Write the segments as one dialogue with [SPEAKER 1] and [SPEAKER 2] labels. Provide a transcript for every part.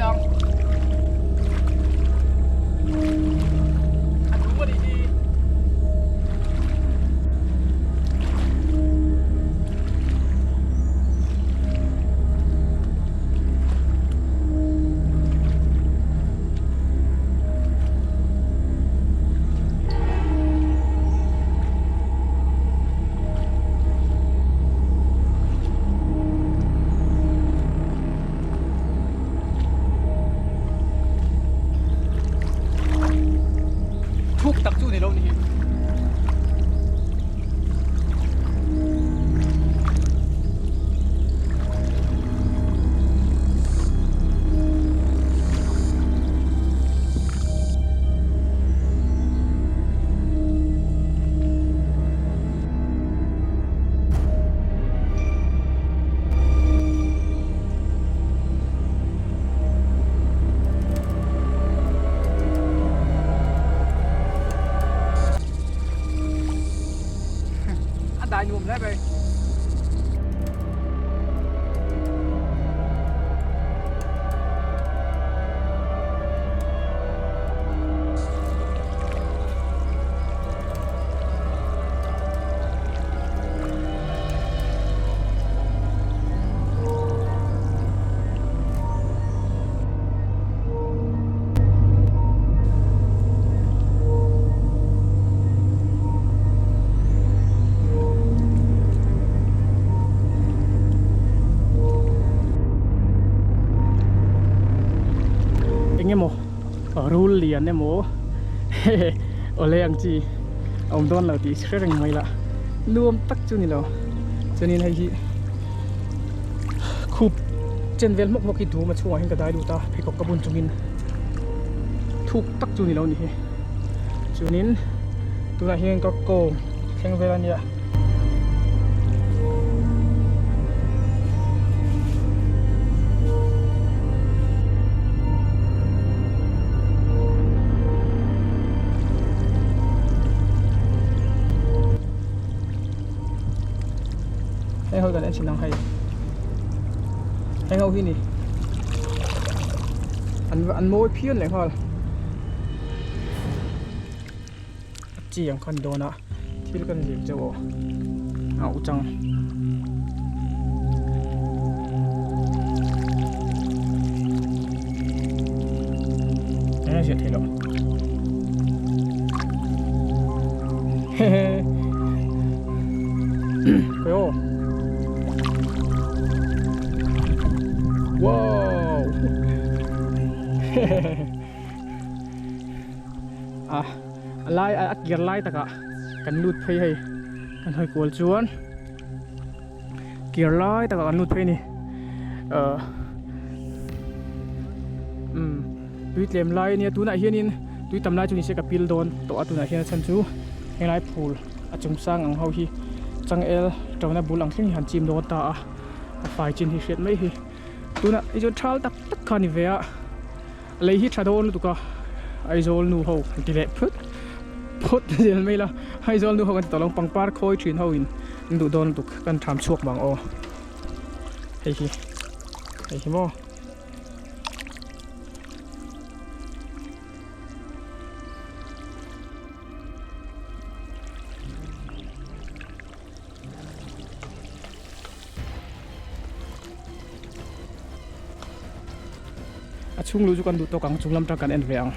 [SPEAKER 1] ang. A dum a nih hi. Thuk tak chu ni lo ni hi. A dai nuam hle mai. Engemaw rul lian emaw awle ang chi a awm dawn lo tih hre reng mai la nuam tak chu ni lo chuanin hei hi khup chen vel hmawk hmawk hi dum a chhungah hian ka dai lut a pheikhawk ka bun chungin thuk tak chu ni lo ni hi chuanin tunah hian ka kawm thleng vel a nia. Heng ho kan en thin ang hei heng ho hi ni an an mawi phian leh nghal a chi ang khan dawn a thil kan zir chauh aw a uchang. Eng a hriat theih loh. Hehe. Khawi aw. Wow. Hehehe. A a lai a kir lai takah kan lut phei hei kan hawi kual chuan kir lai takah kan lut phei a ni ahh umm tui tlem lai ania tunah hianin tui tam lai chu nise ka pil dawn tawh a tunah hian a chhan chu helai phul a chung sang ang ho hi changel tona bul ang thleng hi han chim dawn ta a a fai chin hi hriat mai hi tunah hi chuan thal tak tak kha a ni ve a. Lei hi tha dawn lutuk a, Aizawl nu ho an ti leh phut phut zel mai la, Aizawl nu ho kan ti tawh lo, pangpar khawi thin ho in an duh dawn lutuk kan tham chhuak vang aw, hei hi hei hi maw. A chhung luh chu kan duh tawk ang chung lam tang kan en ve ang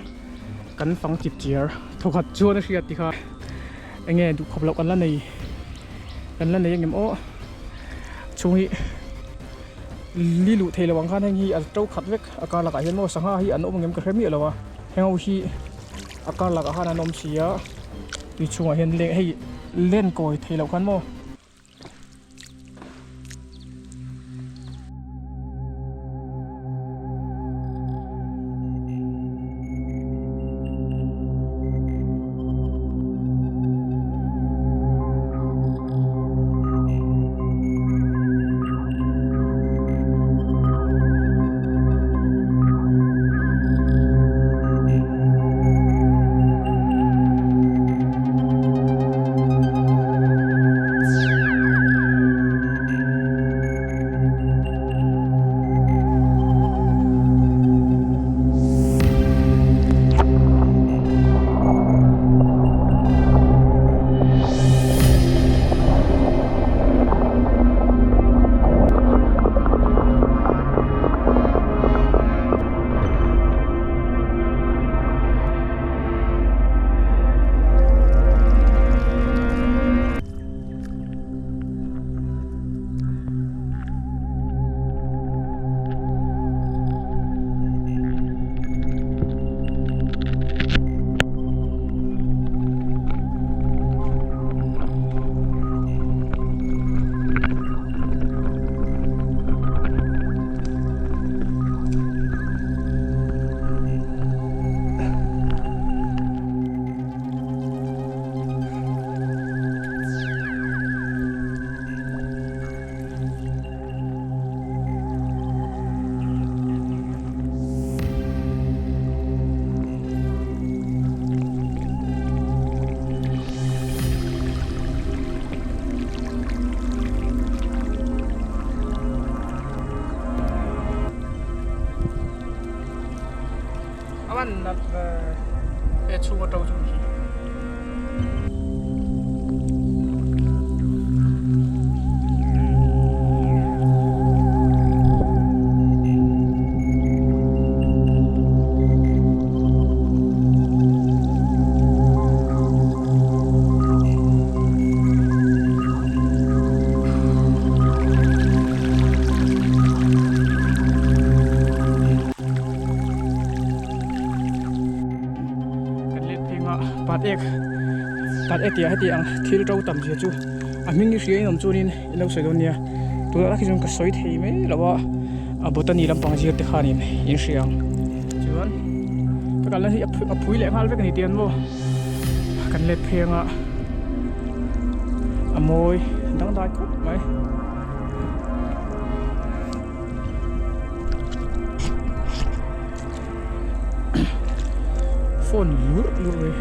[SPEAKER 1] kan fang chip chiar thawkhat chuan a hriat tikha enge duh khawp loh kan la nei kan la nei angem aw chhung hi li luh thei lo ang khan heng hi a to khat vek a kar lakah hian maw sangha hi an awm angem ka hre miah lo a heng ho hi a kar lakah khan an awm si a tui chhungah hian leng hei len kawi thei loh khan maw. A van nalh ve he chhunga to chu hi. Kan let pheng a pat ek pat ek tih ah heti ang thil to tam zia chu a hming hi hria in awm chuanin in lo sawi dawn nia tunah tak hi chuan ka sawi thei mai lo a a botany lampang zir te khanin in hria ang chuan ka kalna hi a phui leh nghal vek a ni tih an maw kan let pheng a a mawi dangdai khawp mai. Phone lurh lurh mai.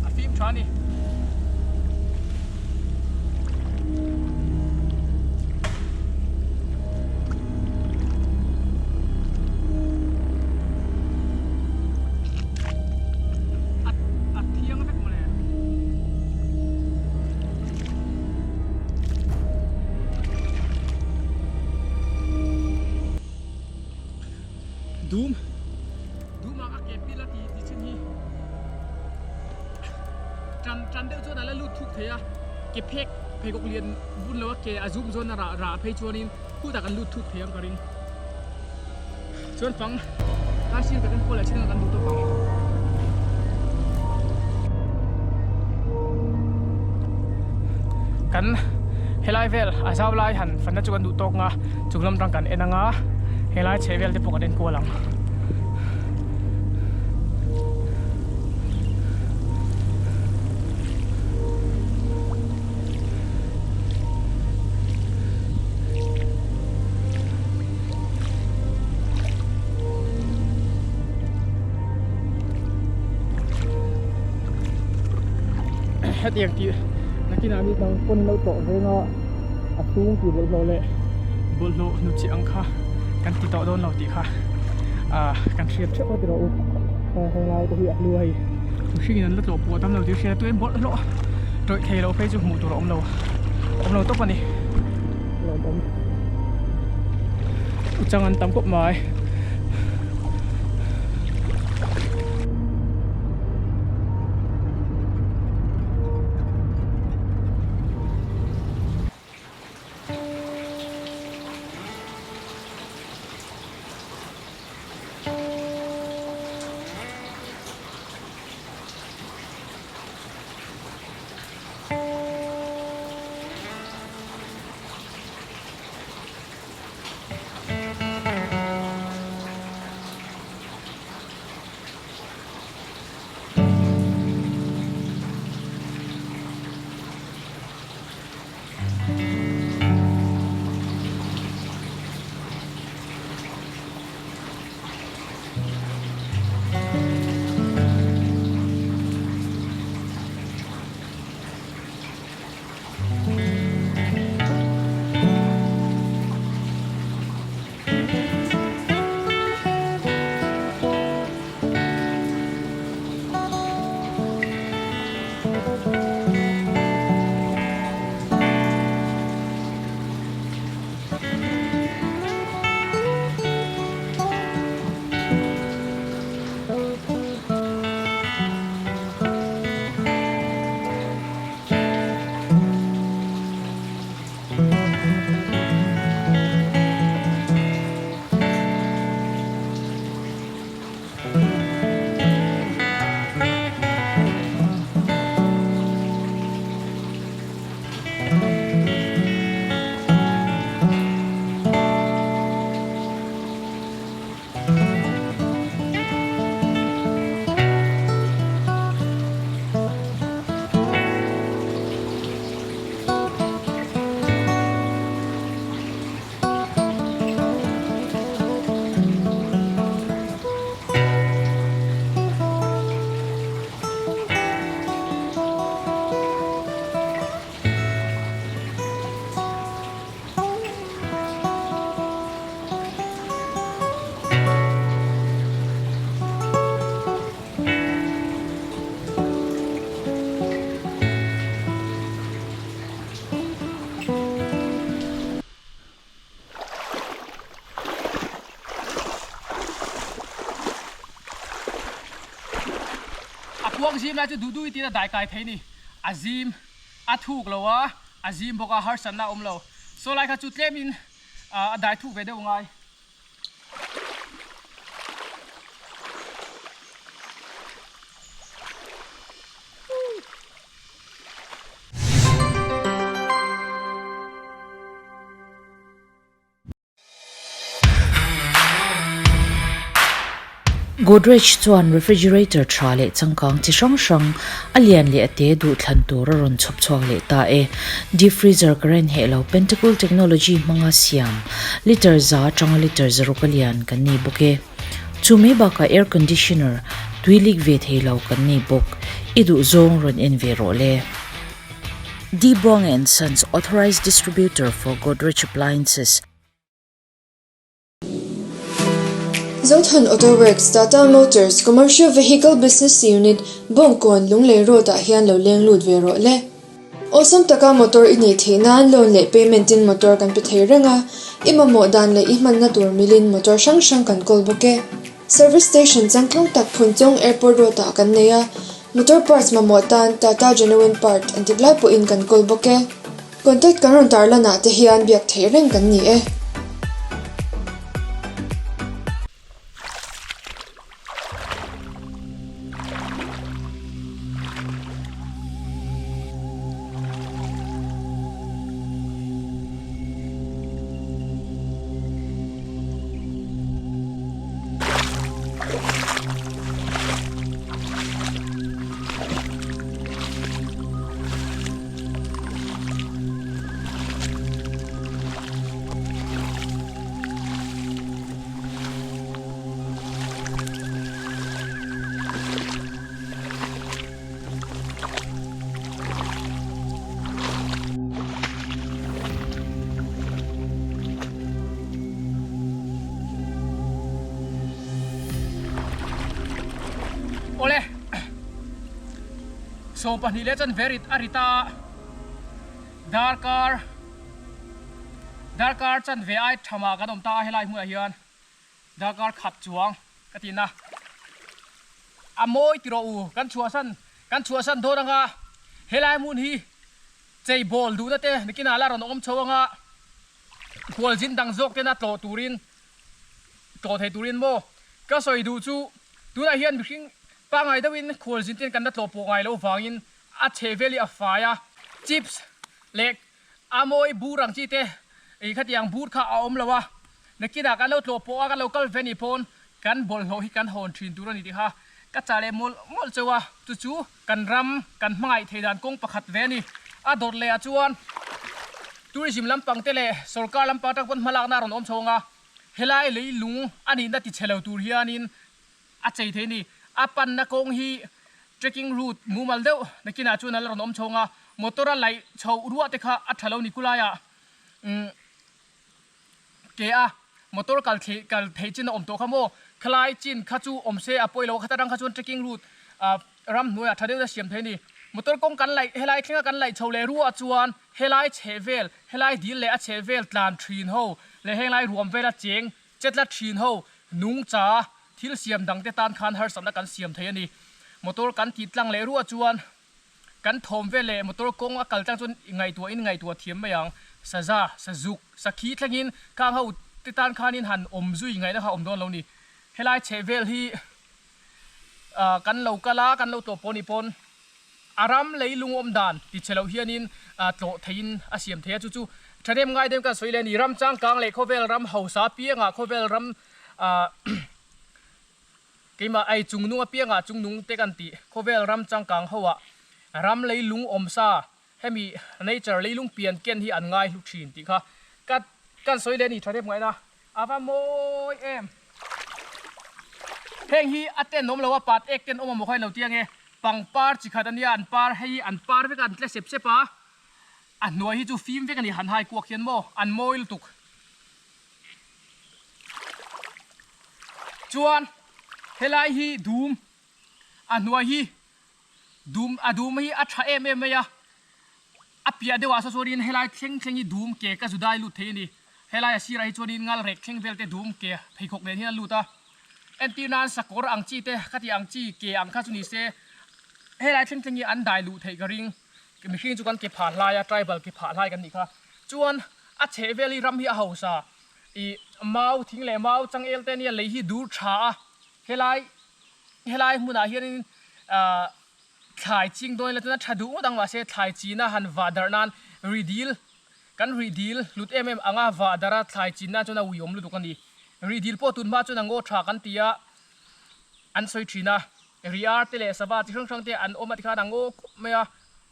[SPEAKER 1] A fim tha a ni. A thiang vek mawle. Dum dum ah a ke pil a ti ti chin hi tan tan deuh chuan a la lut thuk thei a ke phek pheikhawk lian bun lo a ke a zum zawn a rah rah phei chuanin khutah kan lut thuk thei ang ka ring chuan fang a sir ka kan kual ah chin ang kan duh tawp ang. Kan helai vel a zau lai han fanna chu kan duh tawk nga chung lam tang kan en anga helai chheh vel te pawh kan en kual ang. Hetiang tih nakinah mi dang pawn lo tawh veng a a chhung tih bawlhhlawh leh bawlhhlawh hnutchhiah ang kha kan ti tawh dawn lo tih kha ah kan hriat theuh a tiraw u helai te hi a hlu a hei mihringin an la tlawh pawh tam lo tih hria tuin bawlhhlawh tawih thei loh phei chu hmuh tur a awm lo awm lo tawp a ni. Lawmawm chang an tam khawp mai. Kuang zim lai chu duh duh in a dai kai thei ni. A zim a thuk lo a, a zim bawk a, harsatna a awm lo. Saw lai kha chu tlem in a dai thuk ve deuh ngai.
[SPEAKER 2] Godrej chuan refrigerator tha leh changkang chi hrang hrang a lian leh a te duh thlan tur a rawn chhawp chhuak leh ta e. Deep freezer current heh lo Pentacool technology hmanga siam litre za atanga litre zaruk a lian kan nei bawk e. Chu mai bakah air conditioner tui lik ve thei lo kan nei bawk. I duh zawng rawn en ve rawh le. D Buang and Sons Authorized Distributor for Godrej Appliances.
[SPEAKER 3] Zothan Auto Works, Tata Motors, Commercial Vehicle Business Unit, Bawngkawn, Lunglei Road ah hian lo leng lut ve rawh le. Awlsam taka motor i neih theih nan loan leh payment in motor kan pe thei reng a, i mamawh dan leh i hmanna tur milin motor hrang hrang kan kawl bawk e. Service station changtlung tak Phunchawng Airport Road ah kan nei a, motor parts mamawh tan Tata Genuine Part an tik lai pawhin kan kawl bawk e. Contact kan rawn tarlan ah te hian biak theih reng kan ni e.
[SPEAKER 1] Awle 22 leh chuan verit a ri ta darkar darkar chanve ai thamah kan awm ta a helai hmunah hian darkar khat chuang ka ti na a mawi ti rawh u kan chhuahsan kan chhuahsan dawn anga helai hmun hi chei bawl duhna te nikinah la rawn awm chho anga khualzin dang zawk tena tlawh turin tlawh thei turin maw ka sawi duh chu tunah hian mihring pangngai deuhin khualzin ten kan la tlawh pawh ngai loh vangin a chheh vel hi a fai a chips leh A mawi bur ang chi te ih khatiang bur kha a awm lo a, nakinah kan lo tlawh pawh a, kan lo kal ve nih pawn kan bawlhhlawh hi kan hawn thin tur a ni tih kha ka chah leh mawlh mawlh cheu a, chu chu kan ram kan hmangaih thei dan kawng pakhat ve a ni. A dawt leh ah chuan tourism lampang te leh sorkar lampang atang pawn hmalakna a rawn awm chho ang a, helai leilung a nihna ti chhe lo tur hianin A chei thei ni. A panna kawng hi trekking route mumal deuh nakinah chuan a la rawn awm chho ang a, motor a laih chhoh ruah te kha a tha lo ni kulaiah umm ke a motor kal thei kal theih chin a awm tawh kha maw khalai chin kha chu awm se a pawi lo a khata rang kha chuan trekking route ah ramhnuaiah tha deuh in a siam thei ni. Motor kawng kan laih helai thlenga kan laih chho leh ruah chuan helai chhehvel helai dil leh a chhehvel tlan thin ho leh henglai ruam vela cheng Chetla thin ho nungcha thil siam dangte tan khan harsatna kan siam thei a ni. Motor kan tih tlang leh ruah chuan kan thawm vel leh motor kawng a kal tlang chuan ngaihtuah in ngaihtuah thiam mai ang. Saza, sazuk, sakhi thlengin khang ho te tan khanin han awm zui ngaihna kha awm dawn lo ni. Helai chheh vel hi kan lo kal a, kan lo tlawh pawh nih pawn A ram leilung awm dan ti che loh hianin tlawh theihin a siam thei a, chu chu thahnem ngai deuhin kan sawi leh a ni. Ram changkang leh khawvel ram hausa apiangah khawvel ram keimah ei chungnung apiangah chungnung te kan tih khawvel ram changkang hoah ram leilung awm sa hemi nature leilung pian ken hi an ngai hlu thin tih kha ka kan sawi leh a ni thahnem ngaihna a va mawi em. Heng hi a ten awm lo a pat ek ten awm a maw kha in lo ti ange. Pangpar chi khat a nia an par hei an par vek a an tle sep sep a a hnuai hi chu fim vek a ni han hai kuak hian maw an mawi lutuk chuan helai hi dum a hnuai hi dum a dum hi a tha em em mai a a piah deuh ah saw chuanin helai thleng thleng hi dum ke ka zu dai lut thei a ni helai a sirah hi chuanin ngal rek thleng vel te dum ke pheikhawk nen hian a lut a entir nan sakawr ang chi te khati ang chi ke ang kha chu ni se. Helai thleng thleng hi an dai luh theih ka ring. Mihring chu kan ke phah hlai a, tribal ke phah hlai kan nih kha. Chuan a chheh vel hi ram hi a hausa. Ih mau thing leh mau changel te nia lei hi dur tha a. Helai helai hmunah hianin ah thlai ching dawn ila chuan a tha duh ngawt ang mahse thlai china han vah darh nan ridil kan rihdil hlut em em anga vah darh a thlai chin nan chuan a uiawm lutuk a ni. Rihdil pawh tun hma chuan a ngaw tha kan ti a an sawi thin a. Riar te leh sava chi hrang hrang te an awm a tikhan a ngaw khup mai a,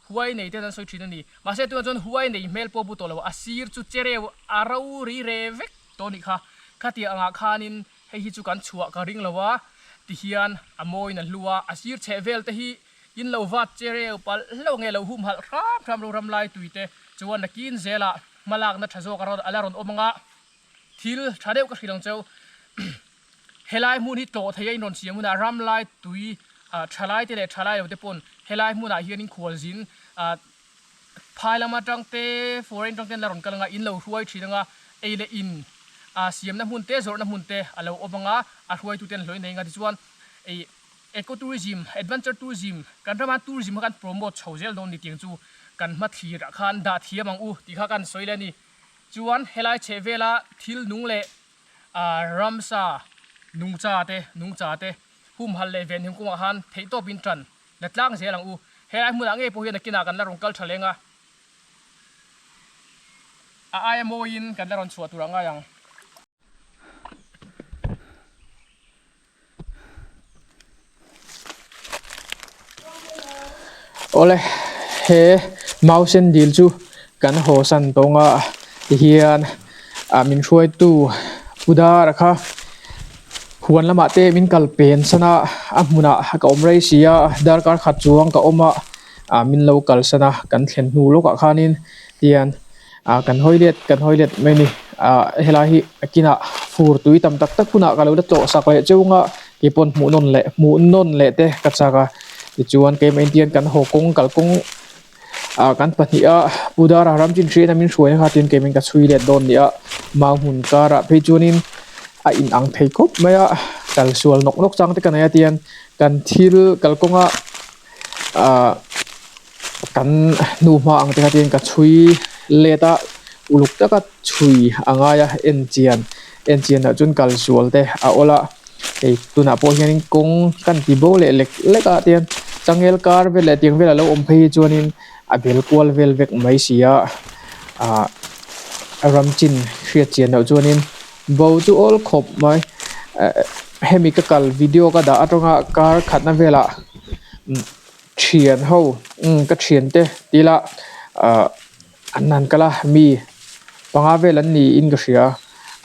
[SPEAKER 1] huai nei te an sawi thin a ni. Mahse tunah chuan huai nei hmel pawh bu tawh lo, a sir chu chereu a ro ri re vek tawh a nih kha. Khatiang angah khanin hei hi chu kan chhuah ka ring lo a, tihian a mawiin a hlu a, a sir chheh vel te hi in lo vat chereu palh hlauh nge lo humhalh hram hram ro ram lai tui te chuan nakin zelah hmalakna tha zawk a la rawn awm ang a, thil tha deuh ka hrilh ang cheu. Helai hmun hi tlawh thei a inrawn siam hunah ram lai tui ah thalai te leh thalai lo te pawn helai hmunah hianin khualzin ah phai lam atang te foreign atang te an la rawn kal anga in lo hruai thin anga ei leh in ah siamna hmun te zawrhna hmun te a lo awm anga a hruaitu te an hlawih nei anga tichuan ih eco tourism adventure tourism kan rama tourism kha kan promote chho zel dawn ni tiang chu kan hmathlir ah khan dah thiam ang u tih kha kan sawi leh a ni chuan helai chhehvela thil nung leh Ramsa nungcha te, nungcha te humhalh leh venhim kawngah khan theihtawpin tan la tlang zel ang u. Helai hmunah ngei pawh hian nakinah kan la rawn kal tha leng a, a aia mawiin kan la rawn chhuah tur a ngai ang. Awle he mausen dil chu kan haw san tawng a tihian ah min hruaitu pu dara kha huan lamah te min kal pen san a a hmunah ka awm rei si a darkar khat chuang ka awm a ah min lo kal san a kan thlen hnu lawkah khanin tihian ah kan hawi let kan hawi let mai a ni ah helai hi a kinah fur tui tam tak tak hunah ka lo la tlawh sak leh cheu ang a keipawn hmuh nawn leh hmuh nawn leh te ka chak a tichuan keimah intian kan haw kawng kalkawng ah kan pahnih a pu dara ram chin hriat a min hruai na kha tin keimin ka chhui let dawn nia mau hmun karah phei chuanin a in ang thei khawp mai a kal sual nawk nawk chang te ka nei a tian kan thil kalkawnga ah. Kan hnu hma ang te kha tin ka chhui let a uluk taka chhui a ngai a en chian en chian ah chuan kal sual te a awl a hei tunah pawh hianin kawng kan ti bo leh lek lek ah te hian changel kar vel leh tiang vel alo awm phei hi chuanin a bel kual vel vek mai si a ah ram chin hriat chian loh chuanin bo chu awl khawp mai eh hemi ka kal video ka dah atanga kar khatna velah. Thian ho umm ka thian te tila ahh an han kal a mi panga vel an niin ka hria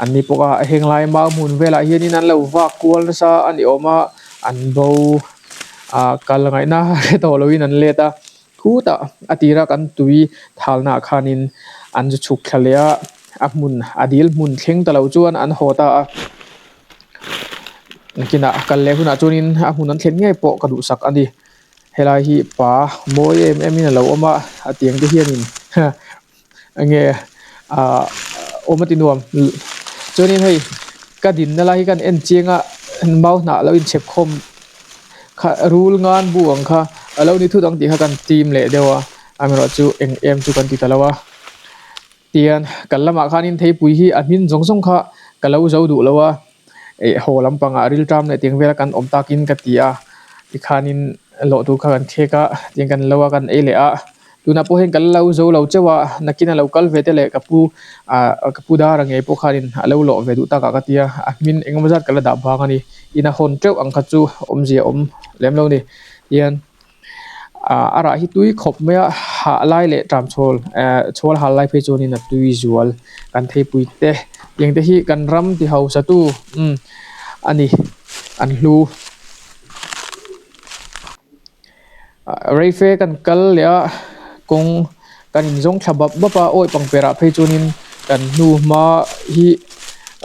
[SPEAKER 1] an ni bawk a heng lai mau hmun velah hianin an lo vak kual nasa a ni awm a an bo ah kal ngaihna hre tawh loin an let a khutah a tira kan tui thalna ah khanin an zu chhuk thla leh a a hmun a dil hmun thleng ta lo chuan an haw ta a. Nakinah kal leh hunah chuanin a hmun an thlen ngei pawh ka duhsak a ni. Helai hi pa mawi em em in a lo awm a, a tiang te hianin enge ahh awm a ti nuam. Chuanin hei ka dinna lai hi kan en chiang a mau hnah lo inchhep khawm kha rul ngan bu ang kha a lo ni thut ang tih kha kan tim leh deuh a, amaherawhchu eng em chu kan ti ta lo a. Tian kal lamah khanin theipui hi a hmin zawng zawng kha ka lo zo duh lo a, eh haw lampangah rilṭam leh tiang vela kan awm takin ka ti a, tikhanin lawh tur kha kan khek a, tiang kan lo a kan ei leh a, tunah pawh hian kan lo zo lo chauh a, nakin a lo kal ve te leh ka pu ah ka pu dara ngei pawh khanin a lo lawh ve duh takah ka ti a, a hmin engemaw zat ka la dah bang a ni, ina hawn teuh ang kha chu awmzia awm lem lo a ni, tian. Ah a rah hi tui khawp mai a hah lai leh ṭam chhawl eh chhawl hal lai phei chuanin a tui zual kan theipui te tiang te hi kan ram ti hausa tu umm a ni an hlu ah reife kan kal leh a kawng kan in zawng thla bap bap a awi pangperah phei chuanin kan hnu hma hi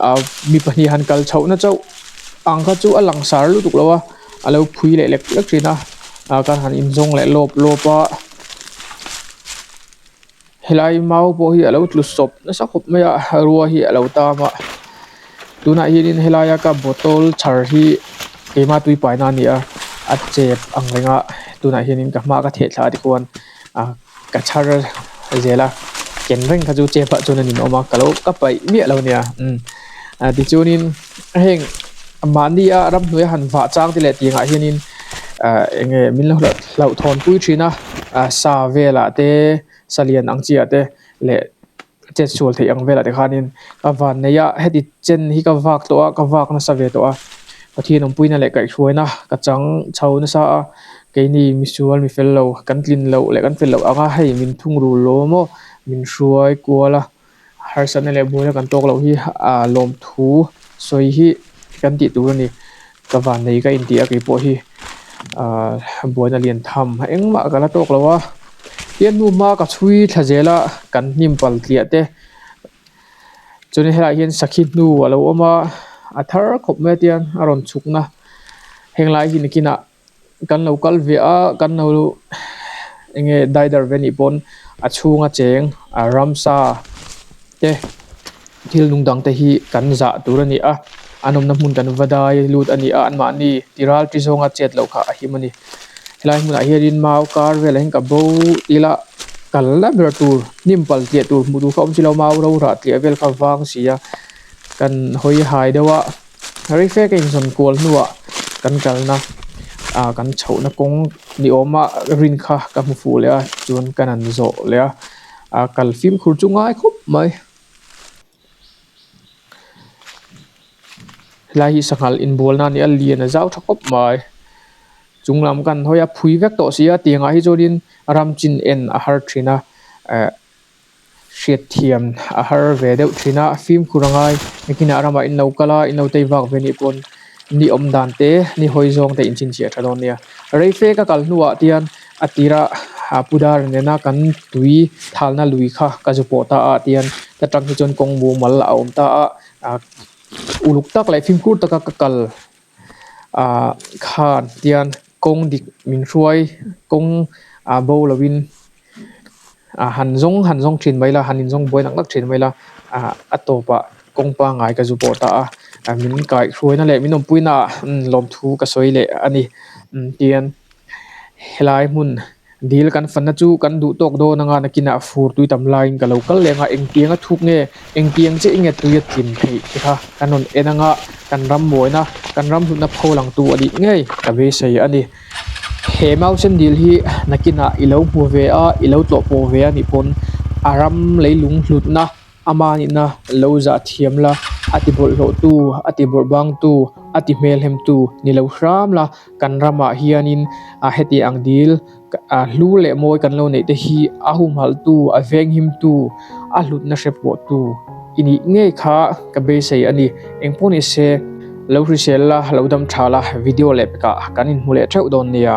[SPEAKER 1] ah mi pahnih han kal chhoh na chauh ang kha chu a langsar lutuk lo a. A lo phui leh lek lek thin a ah kan han inzawng leh lawp lawp a helai mau pawh hi a lo tlu sawp nasa khawp mai a rua hi a lo tam a tunah hianin helaia ka bottle chhar hi keima tui paina a ni a a chep ang reng a. tunah hianin ka hma ka theh thla a tikhuan ah ka chhar zel a ken reng kha chu chep ah chuan a ninawm a ka lo ka paih miah lo ania umm ah tichuanin heng mahni a ramhnuai a han vah chang te leh tiangah hianin ah eng nge min lo hlauhthawn pui thin a ah sa velah te sa lian ang chi ah te leh chet sual theih ang velah te khanin ka van nei a heti chen hi ka vak tawh a ka vak nasa ve tawh a Pathian awmpuina leh kaihhruaina ka chang chho nasa a keini misual mi fel lo kan tlin loh leh kan fel loh anga hei min thungrul lo maw min hruai kual a harsatna leh buaina kan tawk loh hi ah lawmthu sawi hi kan tih tur a ni ka van nei ka intih a keipawh hi ah buaina lian tham engmah ka la tawk lo a tin hnu hma ka chhui thla zel a kan hnim pal tliah te chuanin helaiah hian sakhi hnu a lo awm a a thar khawp mai a tiang a rawn chhuk na henglai hi nakinah kan lo kal ve a kan lo eng nge daidarh ve anih pawn a chhunga cheng a ramsa te thil nung dang te hi kan zah tur a ni a an awmna hmun kan va dai lut a ni a anmahni ti ral ti zawnga chet loh kha a him a ni helai hmunah hianin mau kar velah hian ka bo ila kal la ber tur hnim pal tliah tur hmuh tur kha awm si lo mau ro rah tliah vel kha vang si a kan hawi hai deuh a. Rei fe ka inzawn kual hnuah kan kalna ah kan chhohna kawng ni awma rin kha ka hmu fuh leh a chuan kan han zawh leh a ah kal fimkhur chu ngai khawp mai. Helai hi sanghal inbualna a ni a lian a zau tha khawp mai chung lam kan hawi a phui vek tawh si a tiangah hi chuanin ram chin en a har thin a eh. Hriatthiam a har ve deuh thin a, fimkhur a ngai. Nakinah ramah in lo kal a, in lo tei vak ve nih pawn ni awm dan te, ni hawi zawng te inchhinchhiah tha dawn nia. Rei fe ka kal hnuah tian a tira Pu Dar nena kan tui thalna lui kha ka zu pawh ta a tian ta tang hi chuan kawng mumal a awm ta a, uluk tak leh fimkhur taka ka kal ah khan tian kawng dik min hruai kawng ah bo lovin. Ah han zawng han zawng thin mai la han inzawng buai nak nak thin mai la ah a tawpah kawng pangngai ka zu pawh ta a ah min kaihhruaina leh min awmpuina ah lawmthu ka sawi leh a ni tian helai hmun dil kan fanna chu kan duh tawk dawn anga nakinah fur tui tam laiin ka lo kal leh anga engtianga thuk nge engtiang chiah nge tui a tlin theih te kha kan rawn en anga kan ram mawina kan ram hlutna pho lang tu a nih ngei ka beisei a ni. He mausen dil hi nakinah i lo hmu ve a, i lo tlawh pawh ve a nih pawn a ram leilung hlutna ama nihna lo zah thiam la, a ti bawlhhlawhtu, a ti bawrhbangtu, a ti hmelhemtu ni lo hram la, kan ramah hianin a heti ang dil a hlu leh mawi kan lo neih te hi a humhalhtu, a venghimtu, a hlutna hre pawhtu i nih ngei kha ka beisei a ni. Engpawh ni se, lo hrisel la, lo dam tha la, video leh pekah kan inhmu leh theuh dawn nia.